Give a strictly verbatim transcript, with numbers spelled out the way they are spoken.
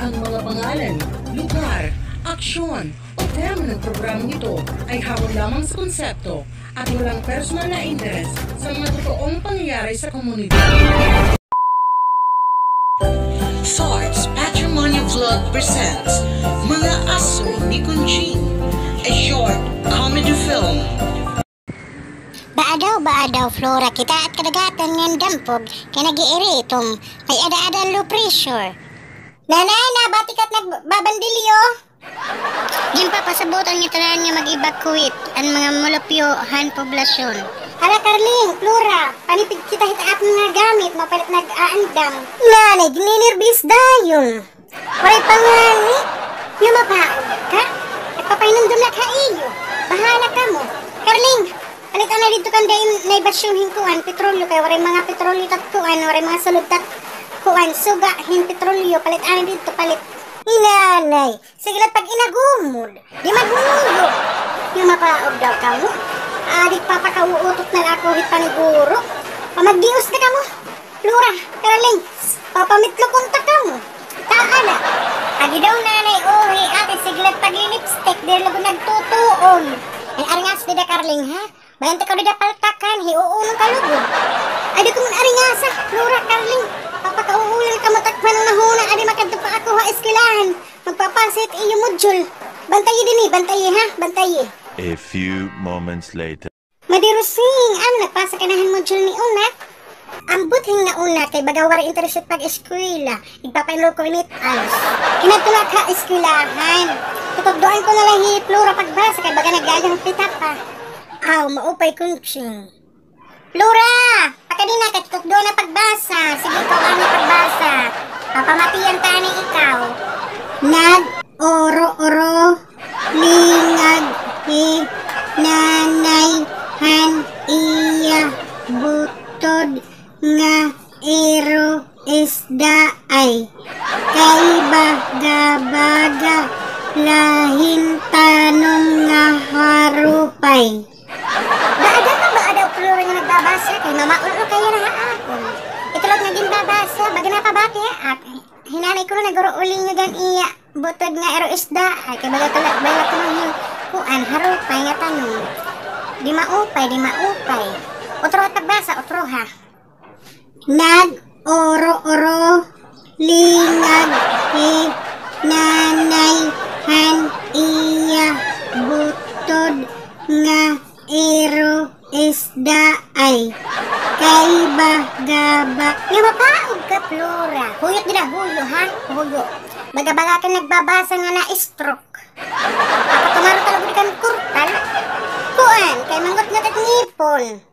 Ang mga pangalan, lugar, aksyon, o tema ng programang ito ay hango lamang sa konsepto at walang personal na interes sa mga totoong pangyayari sa komunidad. Thoughts Patrimony Vlog presents Mga Asoy ni Conching, a short comedy film. Baa daw, baa daw, Flora, kitaat kadagatan ngan dampog kay nag-iiritom, may ada-ada low pressure. Nanay, nabati ka't nagbabandilyo? Ginpapasabotan nga tanan nga mag-evacuate an mga mulupyo han poblasyon. Hala, Carling, Flora, panipid kita hit akon nga gamit, mapalit nag-aandam. Nanay, gininirbis dayon. Waray pa ngani. Nga mapaog ka? Nagpapahinumdom la ak ha iyo. Bahala kamo. Carling, palit anay didto kan dayon, nay basyo hin kuan, petrolyo, kay waray mga petrolyo tat kuan, waray mga sulod tat kuan, suga hin petrolyo, palit anay didto, palit. Hi nanay, sige la pag-inagumod. Di maghuyo. Nga mapaog daw kamo. Adik papakauutot na la ako hit paniguro. Pamagdios na kamo. Flora, Carling, papamitlokon ta kamo. Taa na. Agi daw nanay, uhi, ate, sige la paglinipstick, diri lugod nagtutuon. Ay, aringas dida, Carling, ha? Bayan ta ikaw dida paltakan, hiuunon ka lugod. Ay, di ko man aringasa, Flora, Carling. Papakauulan kamo takpan ang nahuna, adi makadto pa ako ha eskwelahan. Magpapasa it iyo module. Bantayi dinhi, bantayi, ha? Bantayi. A few moments later. Madi Rosing, ano, nagpasa ka na han module ni una? Ambot hin nga una, kay baga waray interes it pag-eskwela. Igpapa-enroll ko ini hit ALS. Hinadto la ak ha eskwelahan. Tutugdoan ko na la hi Flora pagbasa, kay baga naglaag an pita pa. Aw, maupay, Conching. Flora! Pakadi na, kay tutugdoan na pagbasa. Sige, ikaw anay pagbasa. Papamatian ta anay ikaw. Nag-uro-uro, lingag hi nanay han iya butod nga iro isda ay. Kay baga-baga la hin tanom nga harupay. Baada ka, baada, Flora, nga nagbabasa, kay mamaul-ol kay yana ha akon. Ito la nga ginbabasa, baga napabati ha ak-, hi nanay ko la nag-uro-uli nga gan iya butod nga iro isda, ay, kay baga tala-, baga kuno hin kuan, harupay nga tanom. Di maupay, di maupay. Utro ha pagbasa, utro ha. Nag-uro-uro, lingag hi nanay han iya butod nga iro isda ay. Kay baga-ba-, nga mapaog ka, Flora. Huyo it dida, huyo, ha? Huyo. Baga-baga ka nagbabasa nga na-stroke. Ako tumaro talaga di kan kurtal. Kuan, kay mangutngot it ngipon.